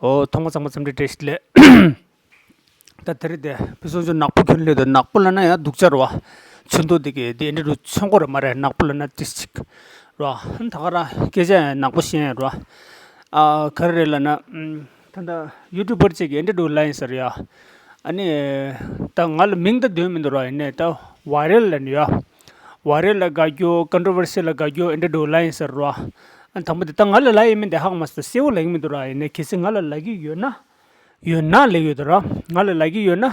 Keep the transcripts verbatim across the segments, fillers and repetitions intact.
ཨོ། ཐོག་མ་ཚང་མ་འཚམས་འདྲི་བཀྲ་ཤིས་བདེ་ལེགས། ད་དེ་རིང་དེ་ཕུན་སུམ་ཚོགས་ནག་པོ་ཁྱོན་ལས་དུ་ནག་པོ་ལབ་ན་ཡང་སྡུག་ཅག་རེད་བ། ཚོན་མདོག་དེ་གི་དེ་འདྲ་རུ་མཚོན་གོ་ར་མ་རེད། ནག་པོ་ལབ་ན་ཏིས་ཅིག་ར། ད་ག་རང་སྐད་ཆ་ཡང་ནག་པོ་བཤད་ཡང་ར། ཨ། ག་རེ་རེད་ལབ་ན། ད་ད་ཡུ་ཊུབ་པར་ཅིག་གི་འདྲ་རུ་ལབ་ཡིན་ཟེར་ཡ། ཨ་ནི་ད་ང་ལ་མིང་ད་འདོན་མི་འདུག་ར། ཡིན་ནའི་ད་ཝའི་རལ་ལབ་ནི་ཡ། ཝའི་རལ་ལ་དགའ་རྒྱུ། ཀོན་ཊོ་ཝར་སི་ལ་དགའ་རྒྱུ། འདྲ་རུ་ལབ་ཡིན་ཟེར་ར། ཨ། དང་པོ་དེ་ད་ང་ལ་ལབ་ཡིན་མིན་དེ་ཧ་གོ་མ་སོང་། གསལ་པོ་ལབ་ཡིན་མི་འདུག་ར། ཡིན་ནའི་གལ་སྲིད་ང་ལ་ལབ་ཀྱི་ཡོད་ན། ཡོད་ན་ལབ་ཡོད་དོ་ར། ང་ལ་ལབ་ཀྱི་ཡོད་ན།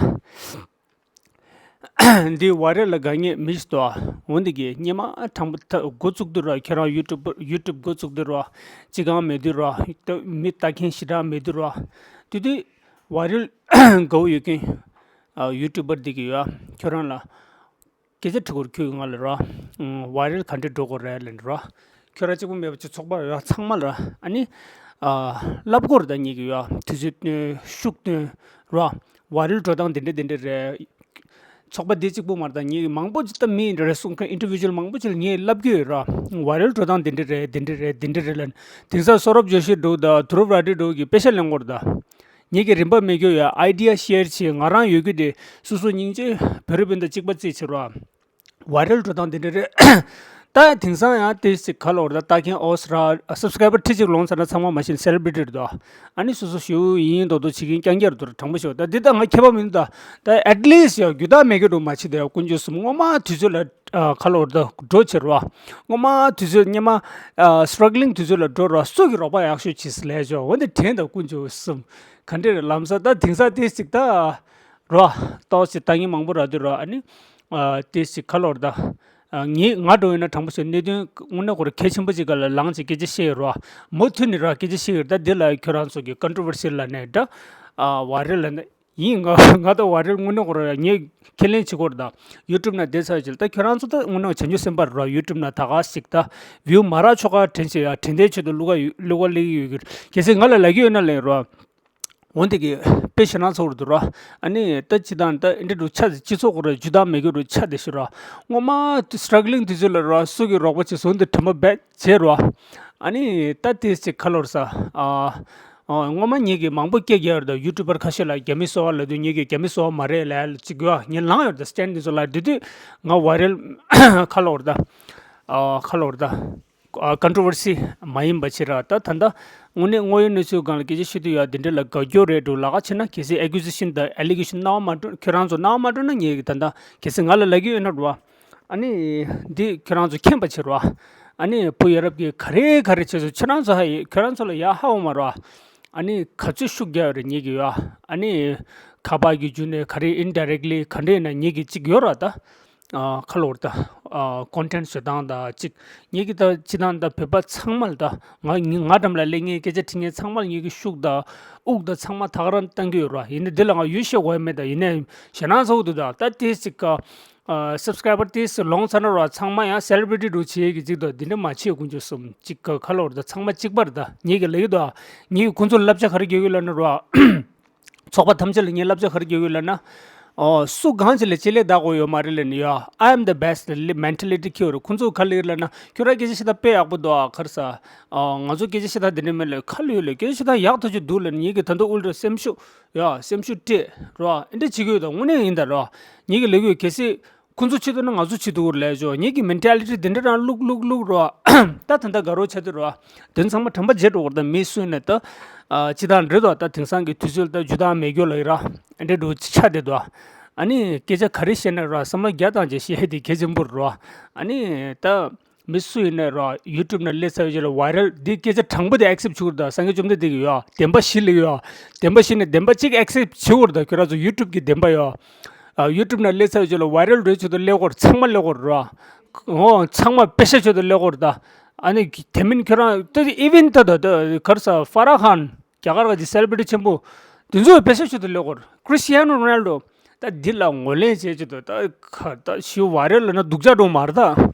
འདི་ཝའི་རལ་ལ་དགའ་མཁན་མི་ཞིག་འདུག་འོན་ཏེ་གི་སྔོན་མ་དྲང་པོ་ད་འགོ་བཙུགས་དུས་ར། ཁྱོད་རང་ཡུ་ཊུབ་པར་ཡུ་ཊུབ་འགོ་བཙུགས་དུས་ར། ཅི་གང་མེད་དུས་ར། ད་མི་ལྟ་མཁན་ཞེ་དྲག་མེད་དུས་ར། དེ་དུས་ཝའི་རལ་དགའ་བོ་ཡོད་མཁན། ཨ། ཡུ་ཊུབ་པར་འདི་གི་ཡ། ཁྱོད་རང་ལ་སྐད་ཆ་དྲི་གོ་ར། ཁྱོད་ཀྱིས་ང་ལ་ར། ཝའི་རལ་ག་འདྲ་འགྲོ་དགོས་རེད་ལབ་ར། ཁྱོད་རང་གཅིག་པུ་མེད་པ་ཅིག་ཚོགས་པ་ཡ་ཚང་མ་ལ་ར། ཨ་ནི། ཨ། ལབ་དགོས་རེད། ད་ངེད་ཀྱིས་ཡ་དུས་ཚོད་བཏོན། ཤུགས་བཏོན་ར། ཝའི་རལ་འགྲོ་སྟངས་འདི་འདྲ་འདི་འདྲ་རེད། ཚོགས་པ་འདི་གཅིག་པུ་མ་རེད། ད་ངེད་ཀྱིས་མང་པོ་ཅིག་ད་མི་རེ་ཟུང་གི་ཨིན་ཊར་བིའུ་ལ་མང་པོ་ཅིག་ལ་ངས་ལབ་ཀྱི་ཡོད་ར། ཝའི་རལ་འགྲོ་སྟངས་འདི་འདྲ་རེད། འདི་འདྲ་རེད། འདི་འདྲ་རེད་ལབ། དེང་སང་སོ་རབ་ཇོ་ཤི་འདྲ་བོ་དང་དུ་རབ་ར་ཌི་འདྲ་བོ་གིས་པེ་ཤ་ལེན་དགོས་རེད་ད། ངེད་ཀྱིས་རིན་པ་མེད་རྒྱུ་ཡ་ཨའི་ཌི་ཡ་ཤེར་བྱེད། ང་རང་ཡོད་རྒྱུ་དེ་སོ་སོ་སྙིང་རྗེ་བོད་རིགས་སྤུན་ཟླ་གཅིག་པ་བརྩིས་བྱེད་རོགས། ཝའི་རལ་འགྲོ་སྟངས་འདི་འདྲ་རེད། ད་དེང་སང་ཡང་ཏོག་ཙམ་ག་ལབ་དགོས་རེད། ད་ལྟ་མཁན་ཨོ་སི་ར། སབ་སི་ཀ་རའི་བར་ཁྲི་གཅིག་ལོངས་ཚར་ན་ཚང་མ་མ་གཞི་སེ་ལེབ་རི་ཊི་རེད་དོ། ཨ་ནི་སོ་སོ་ཞེ་པོ་ཡིན་མདོག་མདོག་བྱེད་མཁན་རྐྱང་རྐྱང་རེད་དོ། དྲང་པོ་ཞུ་བ། ད་འདི་ད་ང་ཁྱད་པར་མི་འདུག་ད་ད་ཨེཊ་ལིསཊ་ཡང་རྒྱུ་དག་མེད་རྒྱུ་འདྲ་བོ་མ་བྱེད་དེ། དཀོན་མཆོག་གསུམ། སྔོན་མ་དུས་ཚོད་ལ། ཨ། ག་ལབ་དགོས་རེད། ད་འགྲོ་བྱེད་རོགས། སྔོན་མ་དུས་ཚོད་སྔོན་མ། ཨ། སི་ཊྲག་གི་ལིང་དུས་ཚོད་ལ་འགྲོ་རོགས། སུ་གིས་རོགས་པ་ཡག་ཤོས་བྱེད་ཟེར་ལབ་ཆོག་འོན་ཏེ་དྲན་དང་། དཀོན་མཆོག་གསུམ། ག་འདྲ་རེད། ལམ་སང་ད་དེང་སང་ཏོག་ཙམ་ད་རོགས། ཏོག་ཙམ་ལྟ་མཁན་མང་པོ་རག་དུས་རོགས། ཨ་ནི། ཨ། ཏོག་ཙམ་ག་ལབ་དགོས་རེད། ད་ངས་ང་འདྲ་བོ་ཡིན་ན་དྲང་པོ་བཤད། གནད་དོན་དངོས་གནས་ཁོ་རང་གལ་ཆེན་པོ་ཅིག་སྒང་ལ་ལངས་བྱས་སྐད་ཆ་བཤད་ཡོད་རོགས། མུ་མཐུད་ནས་རོགས་སྐད་ཆ་བཤད་ཡོད་རེད། ད་འདི་ལ་ཁྱོད་རང་ཚོ་གིས་ཀོན་ཊོ་ཝར་སི་ལབ་ནའི་འདྲ། ཨ། ཝའི་རལ་ལབ་ནའི། ཡིན། ང་ང་ད་ཝའི་རལ་དངོས་གནས་ཁོ་རང་ངས་ཁས་ལེན་བྱེད་དགོས་རེད། ད་ཡུ་ཊུབ་ནང་བསྡད་ཚར་རྗེས་ལ། ད་ཁྱོད་རང་ཚོ་ད་དངོས་གནས་བྱང་ཆུབ་སེམས་དཔའ་རེད་རོགས། ཡུ་ཊུབ་ནང་ད་ག་ཞིག་ད་བིའུ་མ་རག་ཆོག་ག་དྲན་བྱས་ཡ། དྲན་རྟེན་ཆེད་དུ་བླུག་ག་ཡོད། བླུག་ག་སླེབས་ཀྱི་ཡོད་ཀྱི་རེད། གལ་སྲིད་ང་ལ་ལབ་ཀྱི་ཡོད་ན་ལབ་རོགས། འོན་ཏེ་གི་དཔེ་ཞེ་དྲག་ཚ་པོ་རེད་འདུག་ར། ཨ་ནི་ད་སྤྱི་བཏང་ད་འདི་འདྲ་རུ་ཆགས། སྤྱི་ཚོགས་ཁོ་རང་རྒྱུ་དག་མེད་རྒྱུ་འདྲ་རུ་ཆགས་བསྡད་ཤག་ར། སྔོན་མ་སི་ཊྲག་གི་ལིང་དུས་ཚོད་ལ་ར། སུ་གིས་རོགས་པ་བྱེད་ཟེར་འོན་ཏེ་དྲན་པ་རྦད་བྱས་ར། ཨ་ནི་ད་ཏོག་ཙམ་ག་ལབ་དགོས་རེད། ཨ། ཨ། སྔོན་མ་ངེད་ཀྱིས་མང་པོ་སྐད་རྒྱག་ཡོད་རེད། ད་ཡུ་ཊུབ་པར་ཁ་ཤས་ལ་རྒྱ་མི་སོ་པ་ལབ་དུས་ངེད་ཀྱིས་རྒྱ་མི་སོ་པ་མ་རེད་ལབ་ཅིག་ཡོད། ངས་ལངས་ཡོད་རེད། ད་སི་ཊེན་ཌི་འདི་ཚོ་ལ། དེ་དུས་ང་ཝའི་རལ་ག་ལབ་དགོས་རེད། ཨ། ག་ལབ་དགོས་རེད། ཨ། ཀོན་ཊོ་ཝར་སི་མ་ཡིན་པ་བྱས་ར། ད་ད་ལྟ་དངོས་གནས་དངོས་ཡོད་གནས་ཚུལ་སྒང་ལ་སྐད་ཆ་བཤད་དུས་ཡ་འདི་འདྲ་ལ་དགའ་སྐྱོ་རེད་འདྲ་བོ་ལབ་ཁ་བྱས་ན། གལ་སྲིད་ཨེ་ཀུ་ཟི་ཤན་དང་ཨེ་ལི་གེ་ཤན་གནང་བ་མ་སྤྲོད། ཁྱོད་རང་ཚོ་གནང་བ་མ་སྤྲོད་ན་ངས་ད་ལྟ་གལ་སྲིད་ང་ལ་ལབ་ཀྱི་ཡོད་ན་ར། ཨ་ནི་འདི་ཁྱོད་རང་ཚོ་མཁྱེན་པ་བྱེད་རོགས། ཨ་ནི་བུ་ཡ་རབས་ཀྱིས་ག་རེ་ག་རེ་བྱས་ཚོ་ཁྱོད་རང་ཚོ་ཧ་ཡི། ཁྱོད་རང་ཚོ་ལ་ཡ་ཧ་འོང་མ་རོགས། ཨ་ནི་ག་ཚོད་ཤུགས་རྒྱག་ཡོད་རེད་ངེད་ཀྱིས་ཡ། ཨ་ནི་ཁ་པར་གྱི་བརྒྱུད་ནས་ག་རེ་ཨིན་ཌའི་རེག་ལི་ག་འདྲ་ཡིན་ན་ངེད་ཀྱིས་གཅིག་ཡོད་ར་ད། ཨ། ག་ལབ་དགོས་རེད། ད། ཨ། ཀོན་ཊེན་ཊི་བཟོ་སྟངས་དང་གཅིག་ངེད་ཀྱིས་ད་སྤྱི་བཏང་ད་བོད་པ་ཚང་མ་ལ། ད་ང་ང་འགྲམ་ལ་སླེབས་མཁན་སྐད་ཆ་དྲི་མཁན་ཚང་མ་ལ་ངེད་ཀྱིས་ཤུགས་དང་དབུགས་དང་ཚང་མ་ད་ག་རང་བཏང་གི་ཡོད་ར། ཡིན་ནའི་འདི་ལ་ང་ཡུལ་ཤེས་དགོས་ཡ་མེད། ད་ཡིན་ནའི་ཞེད་སྣང་ཚ་པོ་འདུག་ད་ད་ཏོག་ཙམ་ག་ཨ། སབ་སི་ཀ་རའི་བར་ཏོག་ཙམ་ལོངས་ཚར་ན་ར། ཚང་མ་ཡང་སེ་ལེབ་རི་ཊི་འདྲ་བོ་བྱེད་ཀྱི་གཅིག་ད། འདི་འདྲ་མ་བྱེད། དཀོན་མཆོག་གསུམ། གཅིག་ག་ག་ལབ་དགོས་རེད། ད་ཚང་མ་གཅིག་པ་རེད། ད་ངེད་ཀྱིས་ལབ་ཀྱི་འདུག་ངེད་ཀྱིས་ཁོང་ཚོ་ལ་བསླབ་བྱ་ག་རེ་རྒྱག་གི་ཡོད་ལབ་ན་ར། ཚོགས་པ་ཐམས་ཅད་ལ་ངས་བསླབ་བྱ་ག་རེ་རྒྱག་གི་ཡོད་ལབ་ན། ཨོ། སུ་གང་ཞིག་ལས་ཆེད་ལས་བསྡད་དགོས་ཡོད་མ་རེད་ལབ་ནས་ཡ། I am the best ལབ་མེན་ཊེ་ལི་ཊི་འཁྱེར་ཡོད་རེད། ཁོང་ཚོ་ག་ལབ་ཀྱི་ལབ་ན། ཁྱོད་རང་སྐད་ཆ་བཤད་སྟངས་དཔེ་ཡག་པོ་འདུག་ཨ། ག་རེ་ཟ། ཨ། ང་ཚོ་སྐད་ཆ་བཤད་སྟངས་འདི་འདྲ་མེད་ལབ། ཁ་ལོ་ཡོད་ལབ། སྐད་ཆ་བཤད་སྟངས་ཡག་ཐག་ཆོད་འདུག་ལབ་ནས། ངེད་ཀྱིས་ད་དུང་ཨུལ་ཏྲ་སེམས་ཤུགས་ཡ། སེམས་ཤུགས་སྤྲད་ར། འདི་འདྲ་བྱེད་ཀྱི་ཡོད། ད་དངོས་གནས་ཡིན་ད་ར། ངེད་ཀྱིས་ལབ་ཀྱི་ཡོད། གལ་སྲིད་ཁོང་ཚོ་བྱེད་ཐུབ་ན་ང་ཚོ་བྱེད་ཐུབ་ཀྱི་རེད་ལབ་ཆོག་ངེད་ཀྱི་མེན་ཊེ་ལི་ཊི་འདི་འདྲ་རང་བླུག་བླུག་བླུག་ར། ད་ད་ལྟ་དགའ་རོགས་ཆགས་དུས་ར། དོན་ཚང་མ་དྲན་པ་བརྗེད་འགྲོ་གི་རེད། ད་མི་སུ་ཡིན་ནའི་ད། ཨ། སྤྱི་བཏང་རེད་དོ། ད་དེང་སང་གི་དུས་ཚོད་ལ་ད་རྒྱུ་དག་མེད་རྒྱུ་ལ་ཡི་ར། འདྲ་འདྲ་བོ་ཆགས་བསྡད་འདུག་ཨ་ནི་སྐད་ཆ་ག་རེ་བཤད་ན་ར། བསམ་བློ་རྒྱག་སྟངས་ཅིག་ཤེས་དེ་གལ་ཆེན་པོ་རེད་ར། ཨ་ནི་ད་མི་སུ་ཡིན་ནའི་ར། ཡུ་ཊུབ་ནང་སླེབས་ཚར་བའི་རྗེས་ལ་ཝའི་རལ་འདི་སྐད་ཆ་དྲང་པོ་དེ་ཨེག་སེབ་བྱེད་དགོས་རེད། ད་སངས་རྒྱས་བཅོམ་ལྡན་འདས་ཀྱིས་ཡ་བདེན་པ་བཞི་ལབ་ཡ། བདེན་པ་བཞི་ནས་བདེན་པ་གཅིག་ཨེག་སེབ་བྱེད་དགོས་རེད། ད་ཁྱོད་རང་ཚོ་ཡུ་ཊུབ་ཀྱི་བདེན་པ་ཡ། ཨ། ཡུ་ཊུབ་ནང་སླེབས་ཚར་བའི་རྗེས་ལ་ཝའི་རལ་འགྲོ་ཆེད་དུ་སླེབས་དགོས་རེད། ཚང་མ་སླེབས་དགོས་རེད་ར། འོ། ཚང་མ་པེ་ཤ་ཆེད་དུ་སླེབས་དགོས་རེད། ད་ཨ་ནི་དེ་མིན་ཁྱོད་རང་ད་ཨི་ཝེན་ད་ད་ད་ག་རེ་ཟ། ཧྥ་ར་ཧན། རྒྱ་གར་ག་ཅིག་སེ་ལེབ་རི་ཊི་ཆེན་པོ་དེ་ཚོ་པེ་ཤ་ཆེད་དུ་སླེབས་དགོས་རེད། ཁྲི་སི་ཊི་ཡ་ནོ་རོ་ནལ་ཌོ། ད་འདི་ལ་ངོས་ལེན་བྱེད་ཆེད་དུ་ད་ཁ་ད་ཞུ། ཝའི་རལ་ལབ་ན་སྡུག་ཅག་འགྲོ་མ་རེད་ད།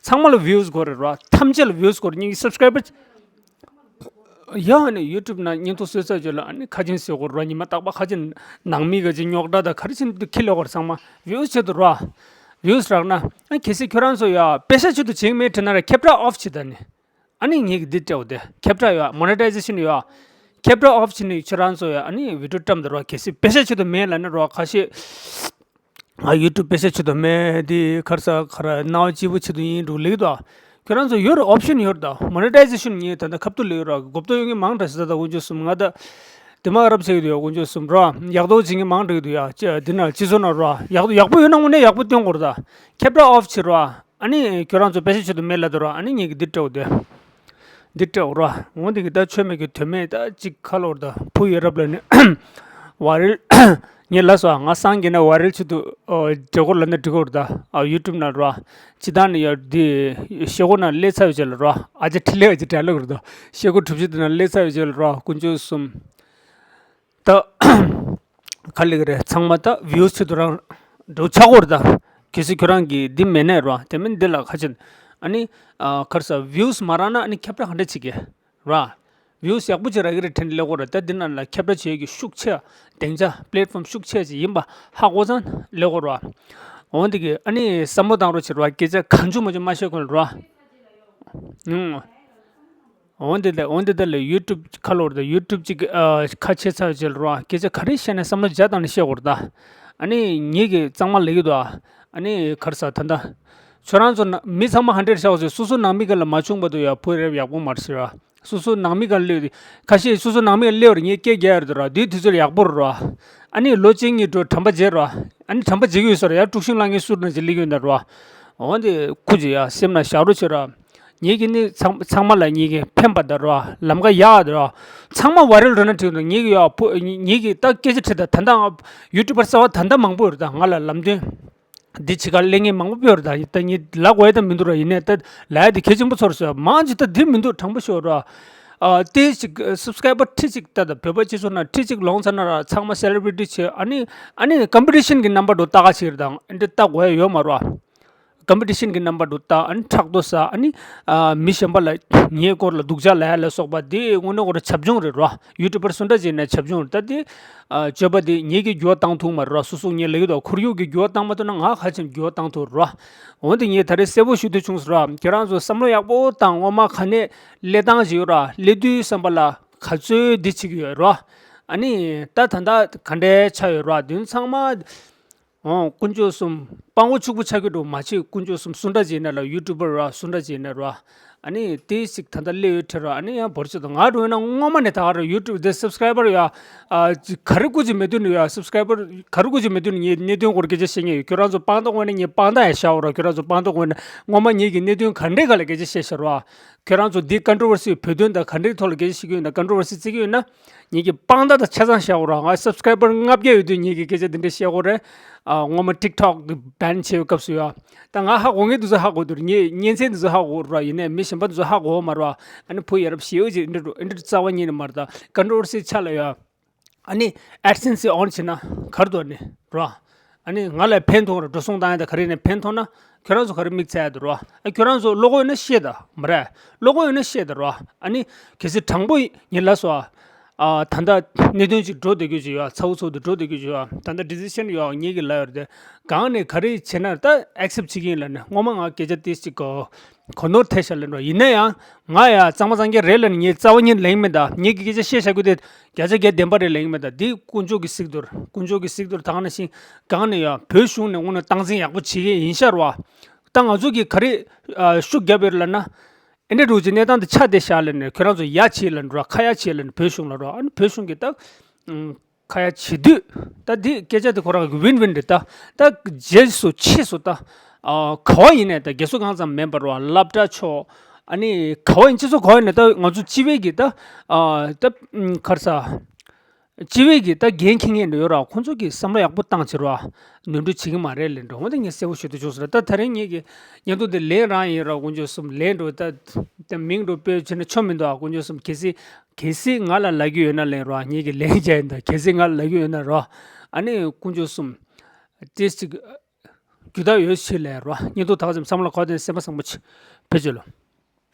ཚང་མ་ལ་བིའུ་སི་དགོས་རེད་ར། ཐམས་ཅད་ལ་བིའུ་སི་དགོས་རེད། ངེད་ཀྱི་སབ་སི་ཀ་རའི་བར། ཡ། ཨ་ནི་ཡུ་ཊུབ་ནང་བརྙན་ཐུང་བཟོས་ཚར་རྗེས་ལ་ཨ་ནི་ཁ་ཆེམས་བཟོ་དགོས་ར། ཉི་མ་རྟག་པར་ཁ་ཆེམས། ནང་མི་ག་ཅིག་རྙོག་དྲ་དང་ག་རེ་བྱེད་འདུག་ཁྱི་ལབ་དགོས་ར། ཚང་མ་བིའུ་སི་ཆེད་དུ་ར། བིའུ་སི་རག་ན། ཨ། གལ་སྲིད་ཁྱོད་རང་ཚོ་ཡ་པེ་ཤ་ཆེད་དུ་བྱེད་ཀྱི་མེད་དྲན་ན་ར། ཁེབས་ཁྲ་ཨོཕ་བྱེད་ད་ནི། ཨ་ནི་ངེད་ཀྱིས་འདི་སྤྲད་དགོས་དེ། ཁེབས་ཁྲ་ཡ། མོ་ནི་ཊའི་ཟེ་ཤན་ཡ། ཁེབ་ར་ཨོཕ་བྱས་ནས་ཁྱོད་རང་ཚོ་ཡ་ཨ་ནི་བི་ཌིའོ་བཀྲམ་འདུག་ར། གལ་སྲིད་པེ་ས་ཆེད་དུ་མེད་ལབ་ན་ར་ཁ་ཤས། ང་ཡུ་ཊུབ་པེ་ས་ཆེད་དུ་མེད་དེ་ཁར་ས་ཁར་སྣང་བ་སྐྱིད་པོ་ཆེད་དུ་ཡིན་འགྲོ་ལེགས་དོ། ཁྱོད་རང་ཚོ་ཡོད་ར། ཨོབ་ཤན་ཡོད་ར། ད་མོ་ནི་ཊའི་ཟེ་ཤན་ངས་ད་ལྟ་ཁ་ཐུག་ལེ་ཡོད་ར། གོ་བརྡ་ཡོང་མཁན་མང་དྲགས་ཤག་ད་ལྟ་དཀོན་མཆོག་གསུམ། ང་ད་དེ་མ་རབ་ཆགས་ཀྱི་འདུག་ཡ། དཀོན་མཆོག་གསུམ་ར། ཡག་ཐོག་བྱེད་མཁན་མང་དྲགས་ཀྱི་འདུག་ཡ། ཅི་འདི་ན་སྤྱི་ཚོགས་ན་ར་ཡག་ཡག་པོ་ཡོད་ན་དངོས་གནས་ཡག་པོ་སྟོན་དགོས་ར། ད་ཁེབ་ར་ཨོཕ་བྱེད་ར། ཨ་ནི་ཁྱོད་རང་ཚོ་པེ་ས་ཆེད་དུ་མེད་ལབ་འདུག་ར། ཨ་ནི་ངས་ཀྱི་འདི་སྤྲད་འོ་དེ། འདི་སྤྲད་འོ་ར། འོ་འདི་གི་ད་ཆོ་མེད་ཀྱི་དོན་མེད་ད་ཅིག་ཁ་ལོར་ད་བུ་ཡོད་རབས་ལ་ནི་ཝ་རེལ། ངས་ལབ་སོང་ང་སང་གི་ན་ཝ་རེལ་ཆེད་དུ་འབྲེལ་སྐོར་ལ་ནི་འབྲི་གོ་ར། ད་ཡུ་ཊུབ་ན་ར། ཅི་ད་ནི་ཡ་འདི་ཤེལ་སྒོ་ན་སླེབས་ཚར་བའི་རྗེས་ལ་ར། ཨ་ཅེ་ཁྲི་ལེ་ཨ་ཅེ་དྲ་ལོག་ར། ད་ཤེལ་སྒོ་གྲུ་བཞི་དེ་ན་སླེབས་ཚར་བའི་རྗེས་ལ་ར། དཀོན་མཆོག་གསུམ། ད་ག་ལེགས་རེད། ཚང་མ་ད་བིའུ་སི་ཆེད་དུ་རང་འགྲོ་ཆག་གོ་ར། ད་གལ་སྲིད་ཁྱོད་རང་གི་འདི་མེད་ན་ར། དེ་མིན་འདི་ལ་ཁ་ཆེན་ཨ་ནི་ཨ་གར་ས་བིའུ་སི་མ་རག་ན་ཨ་ནི་ཁྱབ་ར་ག་འདྲ་བྱེད་གི་ར། བིའུ་སི་ཡག་པོ་ཅིག་རག་གི་རེད་དྲན་སླེབས་གོ་ར། ད་འདི་ནང་ལ་ཁྱབ་ར་བྱེད་ཀྱི་ཤུགས་ཆེ་སྡིངས་ཆ་པི་ལེ་ཊི་ཕོམ་ཤུགས་ཆེ་ཅིག་ཡིན་པ་ཧ་གོ་ཙང་སླེབས་གོ་ར། འོ་འདི་གི་ཨ་ནི་བསམ་བློ་བཏང་རོགས་བྱེད་ར། སྐད་ཆ་གང་བྱུང་མ་བྱུང་མ་བཤད་གོ་ར། ཨུང་། འོན་ཏེ་ད་འོན་ཏེ་ད་ལ་ཡུ་ཊུབ་ཁ་ལོར་ད་ཡུ་ཊུབ་ཅིག་ཨ་ཁ་ཕྱེ་ཚར་བྱས་ལ་རོ། སྐད་ཆ་ག་རེ་བཤད་ནས་བསམ་བློ་བརྒྱ་བཏང་ནས་བཤད་དགོས་རེད་ད། ཨ་ནི་ངེད་ཀྱིས་གཙང་མ་ལབ་ཀྱི་འདུག་ཨ། ཨ་ནི་ག་རེ་ཟ་ད་ལྟ་ཁྱོད་རང་ཚོ་ན་མི་ཚང་མ་ཧན་ཌེ་རེཌ་བཞག་ཟེར། སོ་སོ་ནང་མི་སྒང་ལ་མ་བྱུང་བར་དུ་ཡ་བུ་རེད་ཡག་པོ་མ་རེད་ཟེར་ར། སོ་སོ་ནང་མི་སྒང་ལ་སླེབས་ཏེ་ཁ་ཤས་སོ་སོ་ནང་མི་སྒང་ལ་སླེབས་པར་ངས་སྐད་རྒྱག་ཡ་རེད་ར། དུས་དུས་ཚོད་ཡག་པོ་རེད་ར། ཨ་ནི་ལོ་གཅིག་གཉིས་འགྲོ་དྲན་པ་བརྗེད་ར། ཨ་ནི་དྲན་པ་བརྗེད་ཀྱི་ཡོད་ས་རེད་ཡ། དཀྲུག་ཤིང་བསླང་མཁན་སུ་རེད་ན་ཅིག་སླེབས་ཀྱི་ཡོད་ན་ར། འོན་ཏེ་ཁུ་ཅིག་ཡ་སེམས་ན་བཞག་རོགས་བྱེད་ར། ངེད་ཀྱིས་ནི་ཚང་ཚང་མ་ལ་ངེད་ཀྱིས་ཕན་པ་དང་ར། ལམ་ཁ་ཡག་དང་ར། ཚང་མ་ཝའི་རལ་འགྲོ་ན་འགྲིག་འདུག་ངེད་ཀྱིས་ཡ་བུ་ངེད་ཀྱིས་ད་སྐད་ཆ་དྲིས་ད། ད་ལྟ་ང་ཡུ་ཊུབ་པར་གསར་པ་ད་ལྟ་མང་པོ་ཡོད་རེད་ད། ང་ལ་ལམ་སྟོན་འདི་བྱེད་ག་སླེབས་མཁན་མང་པོ་ཡོད་རེད་ད། ད་ངས་ལབ་དགོས་ཡ་ད་མི་འདུག་ར། ཡིན་ནའི་ད་ལབ་ཡ་དེ་གལ་ཆེན་པོ་ཚོར་སོང་། མང་ཆེ་ད་འདི་མི་འདུག་དྲང་པོ་ཤོད་ར། ཨ་ཏེ་ཅིག་སབ་སི་ཀ་རའི་བར་ཁྲི་གཅིག་ལྟ་ད། བོད་པ་སྤྱི་ཚོགས་ནང་ཁྲི་གཅིག་ལོངས་ཚར་ན་ར་ཚང་མ་སེ་ལེ་བི་རི་ཊི་བྱེད། ཨ་ནི་ཨ་ནི་ཀམ་པི་ཊི་ཤན་གྱི་རྣམ་པ་འགྲོ་ལྟ་ག་བྱེད་རེད་ད། འདི་ལྟ་དགོས་ཡ་ཡོད་མ་རེད་བ། ཀམ་པི་ཊི་ཤན་གྱི་རྣམ་པ་འགྲོ་ལྟ། ཨ་ནི་ཕྲག་དོག་ཟ། ཨ་ནི་ཨ་མི་གཞན་པ་ལ་ངའི་སྐོར་ལ་སྡུག་ཅག་ལབ་ཡ་ལ་སོགས་པ་འདི་དངོས་གནས་ཁོ་རང་བྱབ་ཆུང་རེད་ར། ཡུ་ཊུབ་པར་སུ་འདྲ་ཅིག་ཡིན་ན་བྱབ་ཆུང་རེད་ད། འདི་ཨ་སྤྱོད་པ་འདི་ངེད་ཀྱིས་འགྱུར་བ་བཏང་ཐུབ་མ་རེད་ར། སོ་སོ་ངས་ལབ་ཀྱི་འདུག་ཁོར་ཡུག་གིས་འགྱུར་བ་བཏང་མ་ཐུབ་ན་ང་ག་ཚོད་འགྱུར་བ་བཏང་ཐུབ་ར། འོན་ཏེ་ངས་ད་རེས་གསལ་པོ་ཞུ་འདོད་བྱུང་སོང་ར། ཁྱེད་རང་ཚོ་བསམ་བློ་ཡག་པོ་བཏང་། སྔོན་མ་ག་ནས་སླེབས་སྟངས་ཅིག་ཡོད་ར། སླེབས་དུས་བསམ་པ་ལ་ག་ཚོད་འདི་བྱེད་ཀྱི་ཡོད་ར། ཨ་ནི་ད་ད་ལྟ་ག་འདྲའི་ཆགས་ཡོད་ར། དུས་ཚང་མ་འོ་དཀོན་མཆོག་གསུམ་སྤྲང་པོ་ཕྱུག་པོ་ཆགས་ཀྱི་འགྲོ་མ་བྱེད། དཀོན་མཆོག་གསུམ་སུ་འདྲ་ཅིག་ཡིན་ན་ལ་ཡུ་ཊུབ་པར་ར་སུ་འདྲ་ཅིག་ཡིན་ན་ར། ཨ་ནི་དེ་ཞིག་ད་ལྟ་སླེབས་ཡོད་དྲན་ར། ཨ་ནི་ཡང་བོར་ཆེད་དུ་ང་འགྲོ་ཡོད་ན་སྔོན་མ་ནས་ད་ག་ར་ཡུ་ཊུབ་དེ་སབ་སི་ཀ་རའི་བར་ཡ་ཨ་ཅི་ག་རེ་སྐུ་ཅིག་མེད་དུས་ནས་ཡ་སབ་སི་ཀ་རའི་བར་ག་རེ་སྐུ་ཅིག་མེད་དུས་ནས་ངས་གནད་དོན་སྐོར་སྐད་ཆ་བཤད་མཁན་ཡོད། ཁྱོད་རང་ཚོ་དཔང་རྟགས་དངོས་གནས་ངས་དཔང་རྟགས་ཡ་བཞག་འོ་ར། ཁྱོད་རང་ཚོ་དཔང་རྟགས་དངོས་གནས་སྔོན་མ་ངེད་ཀྱི་གནད་དོན་ག་འདྲའི་སྒང་ལ་སྐད་ཆ་བཤད་ཤག་ར། ཁྱོད་རང་ཚོ་འདི་ཀོན་ཊོ་ཝར་སི་བོད་དོན་དང་ག་འདྲའི་ཐོག་ལ་སྐད་ཆ་བཤད་ཀྱི་ཡོད་ན་ངེད་ཀྱི་དཔང་རྟགས་དང་ཆ་ཚང་བཞག་འོ་ར། ང་སབ་སི་ཀ་རའི་བར་ལྔ་བརྒྱ་ཡོད་དུས་ངེད་ཀྱི་སྐད་ཆ་འདི་འདྲ་བཤད་གོ་རེད། ཨ་སྔོན་མ་ཊིག་ཊོག་གི་བྷེན་བྱས་པའི་སྐབས་སུ་ཡ། ད་ང་ཧ་གོ་མཁན་འདི་ཚོ་ཧ་གོ་འདུག་ངས་གཉེན་ཚན་འདི་ཚོ་ཧ་གོ་ར། ཡིན་ནའི་མི་གཞན་པ་འདི་ཚོ་ཧ་གོ་མ་ར། ཨ་ནི་བུ་ཡ་རབས་ཞེ་པོ་ཅིག་འདི་འདྲ་འདི་འདྲ་རྩ་བ་ཉིད་ནས་མ་རེད། ད་ཀོན་ཊོ་ཝར་སི་ཆ་ལ་ཡ། ཨ་ནི་ཨེཌ་སེན་སི་ཨོན་བྱེད་ན་ག་རེ་འདུག་ཨ་ནི་ར། ཨ་ནི་ང་ལ་ཕན་ཐོགས་ར། འགྲོ་སོང་བཏང་ཡ་ད་ག་རེ་ནས་ཕན་ཐོགས་ན་ཁྱོད་རང་ཚོ་ག་རེ་དམིགས་བསལ་ཡ་འདུག་ར། ཨ་ཁྱོད་རང་ཚོ་བློ་ཁོག་ཡོད་ན་བཤད་ད་མ་རེད། བློ་ཁོག་ཡོད་ན་བཤད་ད་ར། ཨ་ནི་གལ་སྲིད་དྲང་པོ་ངས་ལབ་སོང་ཨ། ད་ལྟ་གནད་དོན་ཅིག་འགྲོ་བསྡད་རྒྱུ་ཅིག་ཡོད། ཚ་བོ་ཚ་བོ་དུ་འགྲོ་བསྡད་རྒྱུ་ཅིག་ཡོད། ད་ལྟ་ཌི་སི་ཤན་ཡོད། ངེད་ཀྱིས་ལབ་ཡོད་རེད་དེ། གང་ནས་ག་རེ་བྱེད་ན་ད་ཨེག་སེབ་བྱེད་ཀྱི་ཡིན་ལབ་ནས་སྔོན་མ་ང་སྐད་ཆ་ཏིས་ཅིག་གོ་གོ་ནོར་ཐེབས་ཤག་ལབ་འགྲོ། ཡིན་ན་ཡང་ང་ཡ་གཙང་མ་གཙང་རྐྱང་རེད་ལབ་ནས་ངས་རྩ་བ་ཉིད་ལེན་མེད་ད། ངེད་ཀྱི་སྐད་ཆ་བཤད་བཞག་རྒྱུ་དེ་བརྒྱ་ཆ་བརྒྱ་བདེན་པ་རེད་ལེན་མེད་ད། འདི་དཀོན་མཆོག་གི་གཟིགས་འདུག་དཀོན་མཆོག་གི་གཟིགས་འདུག་ད་ག་ནང་བཞིན་གང་ནས་ཡ་བོད་གཞུང་ནས་དངོས་གནས་སྟངས་འཛིན་ཡག་པོ་བྱེད་ཀྱི་ཡིན་ཤག་ར། ད་ང་ཚོ་གིས་ག་རེ་ཨ་ཤུགས་རྒྱབ་ཡོད་ལབ་ན། ཨེ་འདྲ་འདྲ་བོ་ཅིག་གནས་སྟངས་དེ་ཆགས་བསྡད་ཤག་ལབ་ནས་ཁྱོད་རང་ཚོ་ཡ་བྱེད་ལབ་འགྲོ། ཁ་ཡ་བྱེད་ལབ་ནས་བོད་གཞུང་ལ་རོགས། ཨ་ནི་བོད་གཞུང་གིས་ད་ཁ་ཡ་བྱེད་དུས་ད་འདི་སྐད་ཆ་དེ་ཁོ་རང་གི་ཝིན་ཝིན་རེད། ད་ད་རྗེས་སུ་ཕྱིས་སུ་ད་ག་བ་ཡིན་ནས་ད་རྒས་གསོ་གང་ཙམ་མིན་པར་རོགས། སློབ་གྲྭ་ཆོག་ཨ་ནི་ག་བ་ཡིན་སྤྱི་ཚོགས་ག་བ་ཡིན་ནས་ད་ང་ཚོ་སྤྱི་བའི་གི་ད་ད་ག་རེ་ཟ། སྤྱི་བའི་གི་ད་འགན་འཁྱེར་མཁན་འདྲ་ཡོད་ར། ཁོང་ཚོ་གིས་བསམ་བློ་ཡག་པོ་བཏང་བྱེད་ར། ནོར་འཁྲུལ་བྱེད་ཀྱི་མ་རེད་ལབ་འགྲོ། འོ་ད་ངས་གསལ་པོ་ཞུ་འདོད་བྱུང་སོང་ར། ད་ད་རིང་ངེད་ཀྱི་ཉན་ཐོས་དེ་ལན་རང་ཡིན་ར། དཀོན་མཆོག་གསུམ་ལན་འགྲོ། ད་ད་མིང་འགྲོ་སྤོས་བྱས་ན་ཆོ་མི་འདུག་ཨ། དཀོན་མཆོག་གསུམ་གལ་སྲིད་གལ་སྲིད་ང་ལ་ལབ་རྒྱུ་ཡོད་ན་ལན་ར། ངེད་ཀྱི་ལན་རྒྱག་ཡིན་ད། གལ་སྲིད་ང་ལ་ལབ་རྒྱུ་ཡོད་ན་ར། ཨ་ནི་དཀོན་མཆོག་གསུམ་ཏིས་ཅིག་རྒྱུ་དག་ཡོད་ཆེད་ལས་ར། ཉན་ཐོས་ད་ག་ཙམ་བསམ་བློ་ཁོག་དེ་སེམས་པ་བཟང་པོ་བྱེད། བེད་སྤྱོད་ལོ།